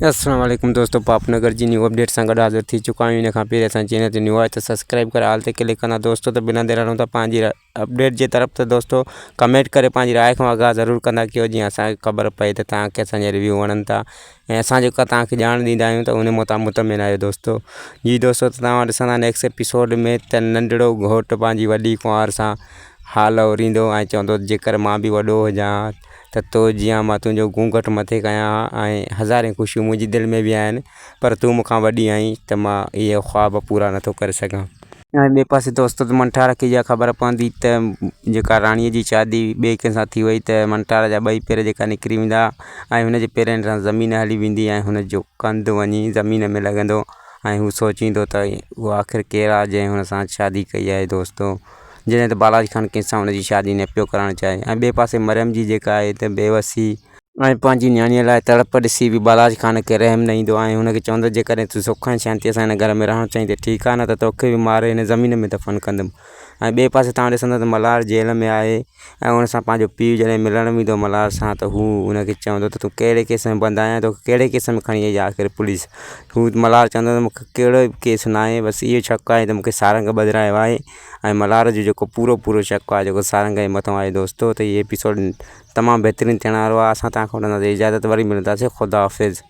السلام عليڪم دوستو پاپ نگر جي نيو اپڊيٽ سان گڏ حاضر ٿي چڪا آهيون ان کان پهرين اسان چينل تي نيو آهي ته سبسڪرائب ڪري آل تي ڪلڪ ڪندا دوستو ته بنا دير هلون ٿا پنهنجي اپڊيٽ جي طرف ته دوستو ڪمينٽ ڪري پنهنجي راء کان آگاهه ضرور ڪندا ڪيو جيئن اسان کي خبر پئي ته توهان کي اسان جا ريويو وڻن ٿا ۽ اسان جيڪا توهان کي ڄاڻ ڏيندا آهيون ته ان مان توهان مطمئن آهيو دوستو جي دوستو توهان ڏسندا نيڪسٽ ايپيسوڊ ۾ ته ننڍڙو گهوٽ پنهنجي وڏي ڪنوار سان حال اوريندو ۽ چوندو جيڪر مان به وڏو هجان ته تو جيان مان تنهنجو گهونگهٽ مٿي ڪيان ها ۽ هزارين خوشيون منهنجي دل ۾ به آهن پر تون مون کان وڏي آهين ته مان اهي خواب پورا نٿو ڪري سگهان. ۽ ٻئي پاسي دوست منٺار کي اها خبر پوندي ته جيڪا راڻيء جي شادي ٻئي ڪنهن سان ٿي وئي ته منٺار جا ٻئي پير جيڪا نڪري ويندا ۽ هن جي پيرن هيٺان زمين هلي ويندي ۽ هن جو ڪنڌ وڃي زمين ۾ لڳندو ۽ هو سوچيندو ته اهو آخر ڪير آهي جنهن هن سان شادي ڪئي آهي دوستو. جڏهن ته بالاچ خان ڪنهن سان هن جي شادي نه پيو ڪرائڻ چاهي ۽ ٻئي پاسي مريم جي جيڪا آهي ته بيوسي ۽ پنهنجي نياڻيء لاء تڙپ ڏسي به بالاچ خان کي رحم نه ايندو آهي ۽ هن کي چوندو جيڪڏهن تون سک ۽ شانتيء سان هن گهر ۾ رهڻ چاهين ته ٺيڪ آهي نه ته توکي به ماري هن زمين ۾ دفن ڪندم ۽ ٻئي پاسي توهان ڏسندا ته ملهار جيل ۾ آهي ۽ ان سان پنهنجو پيء جڏهن ملڻ ويندو ملهار سان ته هو ان کي چوندو ته تون ڪهڙي ڪيس ۾ بند آهين توکي ڪهڙي ڪيس ۾ کڻي آئي آخر پوليس هو ملهار چوندو ته مون کي ڪهڙو به ڪيس ناهي بس اهو شڪ آهي ته مون کي سارنگ ٻڌرايو آهي ۽ ملهار جو جيڪو پورو پورو شڪ آهي جيڪو سارنگ جي مٿان آهي دوستو ته هي ايپيسوڊ تمام بهترين ٿيڻ وارو آهي اسان توهان کان وٺنداسين اجازت وري ملنداسين خدا حافظ.